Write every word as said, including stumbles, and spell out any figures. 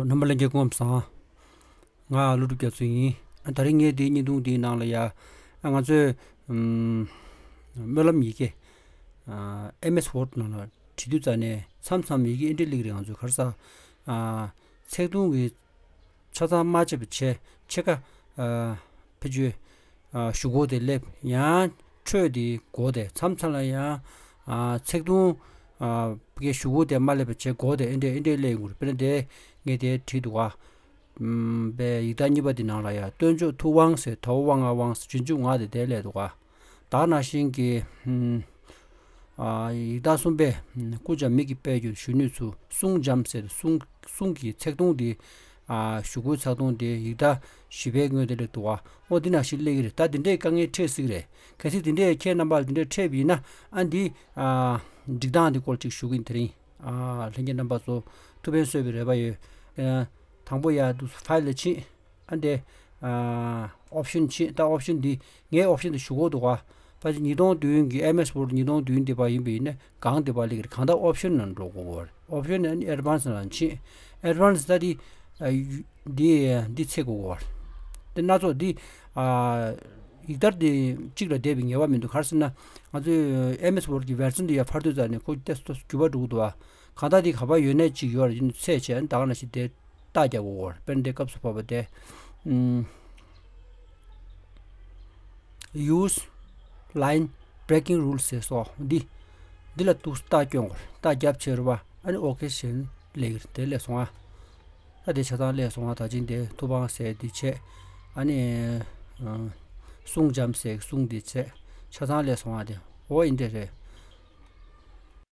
རྣམ་པ་ལྷན་རྒྱས་སྐུ་ཁམས་བཟང་། ང་ཀླུ་སྒྲུབ་རྒྱ་མཚོ་ཡིན། ཨ་ད་རིང་ངས་འདི་བརྙན་ཐུང་འདིའི་ནང་ལ་ཡ། ཨ་ང་ཚོས་ཨམ་སྨོན་ལམ་ཡི་གེ་ཨ་ཨེམ་ཨེས་ཝརཌ་ནང་ལ་བྲིས་དུས་ཙ་ནས་མཚམས་མཚམས་ཡི་གེ་འདི་འདྲ་སླེབས་ཀྱི་རེད། ང་ཚོས་ག་རེ་ཟེར། ཨ་ཚེག་ཐུང་གི་ཆ་ཚང་མ་ཕྱེ་བ་བྱས། ཕྱེད་ཀ་ཨ་ཕལ་ཆེར་ཨ་གཞུག་གུ་དེ་སླེབས། ཡང་འཕྲོས་དེ་འགོ་དེ། མཚམས་མཚམས་ལ་ཡང་ཨ་ཚེག་ཐུང་ཨ་གི་གཞུག་གུ་དེ་མ་སླེབས་པ་བྱས་འགོ་དེ་ཨེ་འདྲས་ཨེ་འདྲས་སླེབས་ཡོང་གི་རེད། དཔེར་ན་དེ་ངས་དེ་བྲིས་འདུག་ག་ཨམ་པའི་ཡིག་ཐག་གཉིས་པ་དེ་ནང་ལ་ཡ། སྟོན་མཆོག་ཐུབ་དབང་ཟེར། ཐའོ་ཝང་ཨ་དབང་ཟེར། འབྱོན་འཇུག་ང་དེ་དེ་སླེབས་འདུག་ག་ད་ནང་བཞིན་གྱི་ཨམ་ཨ་ཡིག་ཐག་གསུམ་པའི་ཀུན་ཀྱང་མིག་གིས་དཔེ་བསྒྱུར་གཞོན་ནུའི་ཚུལ། གསུང་འཇམ་ཟེར། གསུང་གསུང་གི་ཚེག་ཐུང་དེ་ཨ་གཞུག་གུའི་ཚེག་ཐུང་དེ་ཡིག་ཐག་བཞི་པའི་སྔོན་དེ་སླེབས་འདུག་ག་འོ་འདི་ནང་བཞིན་སླེབས་ཀྱི་རེད། ད་འདི་འདྲའི་དཀའ་ངལ་འཕྲད་སྲིད་ཀྱི་རེད། གལ་སྲིད་འདི་འདྲའི་ཁྱེད་རྣམ་པ་ལ་འདི་འདྲའི་འཕྲད་པ་ཡིན་ན། ཨ་འདི་ཨ་སྒྲིག་སྟངས་འདི་སྐོར་ཅིག་ཞུ་གི་ཡིན། དེ་རིང་ཨ་ལྷན་རྒྱས་རྣམ་པ་ཚོ་ཐུགས་ཕན་གསོས་པའི་རེ་བ་ཡོད། ཨ་དང་པོ་ཡ་འདུག་ཕའིལ་ལ་ཕྱིན། ཨ་འདི་ཨ་ཨོབ་ཤན་ཕྱིན། ད་ཨོབ་ཤན་འདི་ངའི་ཨོབ་ཤན་འདི་ཞུ་གི་འདུག་ག་ཕལ་ཆེར་ཉིས་སྟོང་བདུན་གྱི་ཨེམ་ཨེས་ཝརཌ་ཉིས་སྟོང་བདུན་འདི་པ་ཡིན་པ་ཡིན་ན་གང་འདི་པ་སླེབས་ཀྱི་རེད། གང་ལྟར་ཨོབ་ཤན་ནང་འགྲོ་དགོས་ཀྱི་རེད། ཨོབ་ཤན་ནས་ཨེཌ་ཝན་སི་ནང་ཕྱིན། ཨེཌ་ཝན་སི་ད་འདི་ཨ་འདི་འདི་ཚེག་དགོས་ཀྱི་རེད། དེ་སྣ་ཚོགས་འདི་ཨ་ཡིག་ཐག་འདི་གཅིག་ལ་བསྡད་པའི་ངེས་པ་མི་འདུག་ག་རེ་ཟེར་ན་ང་ཚོའི་ཨེམ་ཨེས་ཝརཌ་གི་ཝར་ཤན་འདི་ཡར་འཕར་དུས་ཙ་ནས་ཁོ་ཏོག་ཙམ་འགྱུར་བ་འགྲོ་གི་འདུག་ག་གང་ལྟར་འདི་ག་པར་ཡོད་ནའི་གཅིག་ཡོད་རེད། ཡིན་ཚད་བྱས་ད་ག་ནང་བཞིན་དེ་རྟགས་རྒྱག་དགོས་ཀྱི་རེད། དཔེར་ན་དེ་སྐབས་སུ་བབས་པ་དེ་ཨམ་use line breaking rules ཟེར་སོགས་འདི་འདི་ལ་ཏོག་ཙམ་རྟགས་སྐྱོན་དགོས་རེད། རྟགས་རྒྱབ་བྱས་རེད་པ། ཨ་ནི་ཨོ་ཁེ་ཟེར་ནས་སླེབས་ཀྱི་རེད། དེ་སླེབས་སོང་ཨ། ད་དེ་ཆ་ཚང་སླེབས་སོང་ཨ། ད་ཅིང་དེ་ཐུབ་དབང་ཟེར་དེ་བྱས། ཨ་ནི་ཨ་གསུང་འཇམ་ཟེར་གསུང་དེ་བྱས། ཆ་ཚང་སླེབས་སོང་ཨ། དེ་འོ་ཡིན་དེ་རེད།